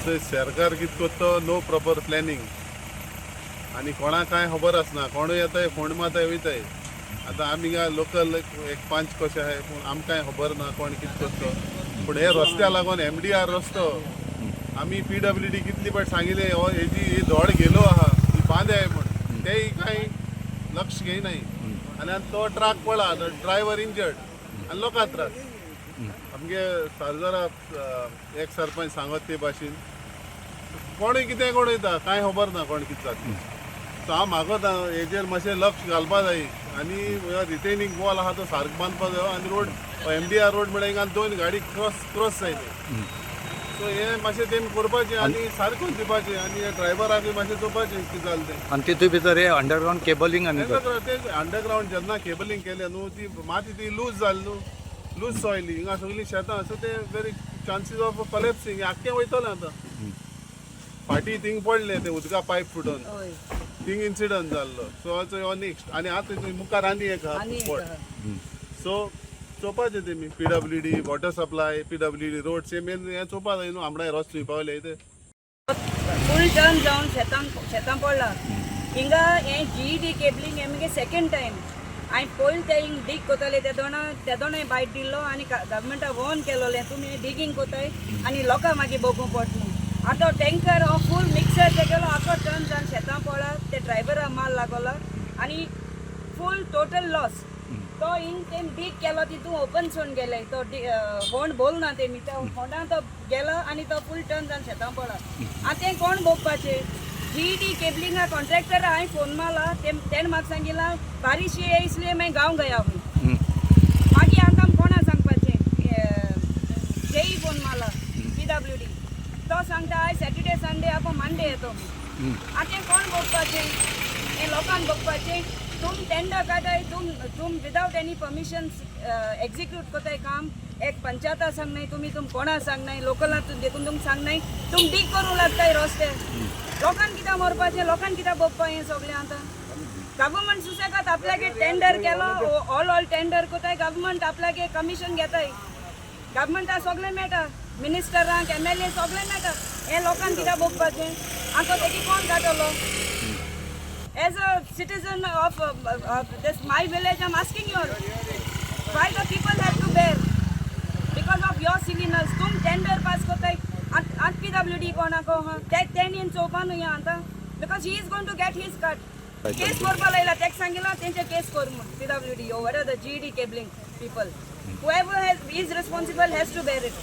आमचे सरकार कितें करता, नो प्रॉपर प्लॅनिंग आनी कोणाक कांय खबर आसना. कोणूय येताय, फोंड मारताय, वयताय. आतां आमी हिंगा लोकल एक पंच कशे आहाय, पूण आमकांय खबर ना कोण कितें करता. पूण हे रस्त्या लागून, एमडीआर रस्तो, आमी पीडब्ल्यूडी कितली फावट सांगिलें, हो हेजी ही धोड गेलो आहा, ही बांदाय म्हूण, तेय कांय लक्ष घेयनाय. आनी आतां तो ट्रक पडला, तो ड्रायवर इंजर्ड आनी लोकां त्रास. आमगे सालजरा एक सरपंच सांगत ते भाशेन कोणूय कितें कोण वयता, कांय खबर ना कोण कितें जाता. सो हांव मागता, हेजेर मातशें लक्ष घालपा जाय आनी रिटेनिंग वॉल आहा तो सारको बांदपा जायो. आनी रोड, एमडीआर रोड म्हळ्यार हिंगा दोन गाडी क्रॉस क्रॉस जायना. सो हे मातशें तेमी करपाचें आनी सारकें दिवपाचें आनी ड्रायव्हराक बी मातशें चोवपाचें कितें जालें तें. आनी तितून भितर हे अंडरग्रावंड केबलिंग आनी करता. ते अंडरग्रावंड जेन्ना केबलिंग केलें न्हू, ती माती ती लूज जाली न्हू, लूज सॉयल. हिंगा सगळीं शेतां, सो ते व्हेरी चान्सीस ऑफ कॉलेप्सिंग. आख्खें वयतलें आतां. फाटीं थिंग पडलें तें उदका पायप फुटून, थिंग इन्सिडंट जाल्लो. सो हो नेक्स्ट आनी आतां थंय मुखार आनी एक आहा स्पॉट. सो चोवपाचें तेमी PWD water supply, PWD road से मेन हें चोवपा जाय न्हू. आमडाय रस्तो थंय पावले ते. फूल टर्न जावन शेतान शेतां पडला हिंगा. हें जीईडी केबलिंग हें मुगे सेकंड टायम. हांवें पयलीं ते हिंग डीग कोताले तेदोणा, तेदोणाय बायट दिल्लो आनी गव्हर्मेंटा वॉर्न केलोलें, तुमी डिगींग कोताय आनी लोकां मागीर भोगूं पडटलें. आतां टँकर हो फूल मिक्सर तेगेलो आखो टर्न जावन शेतां पडला. ते ड्रायव्हरा माल लागलो आनी फूल टोटल लॉस. तो हिंग तेम डीग केलो, तितून ओपन सोडून गेले. तो होंड बोल ना तेमी, त्या होंडान तो गेलो आनी तो फूल टर्न जावन शेतां पडला. आतां तें कोण भोगपाचें? जीईडी केबलिंगा कॉन्ट्रॅक्टर हांवें फोन मारला, ते तेणें म्हाका सांगिलां, बारिश ये इसलिए मैं गांव गया हूँ. मागीर आतां कोणा सांगपाचें? जेई फोन मारला, पीडब्ल्यूडी, तो सांगता आयज सॅटर्डे संडे, आपण मंडे येतो. आतां तें कोण भोगपाचें? हें लोकांक भोगपाचें. तुम टेंडर काडाय, तुम तुम विदावट एनी परमिशन एक्झिक्यूट करताय काम. एक पंचायता सांगनाय तुमी, तुम कोणा सांगनाय, लोकलां देखून तुमकां सांगनाय. तुम डीग करूंक लागताय रस्ते. लोकांक कित्याक मरपाचें? लोकांक कित्याक भोगपा हें सगळें? आतां गव्हर्मेंट सुसेगाद आपल्यागे टेंडर केलो, ऑल ऑल टेंडर करताय. गव्हर्मेंट आपल्यागे कमिशन घेताय. गव्हर्मेंटा सगळें मेळटा, मिनिस्टरांक, एमएलए सगळें मेळटा. हें लोकांक कित्याक भोगपाचें? आतां तेकी कोण काडटलो? As a citizen of this my village, I am asking you, why the people have to bear because of your silliness? तुम टेंडर पास करताय. आत पीडब्ल्यूडी कोणाक आहा ते तेणीन चोवपा न्हू आतां, because he is going to get his cut. Case करपा लायला तेका, सांगिलां तेंचे केस कर म्हूण. PWD or the GED cabling people, whoever has is responsible has to bear it.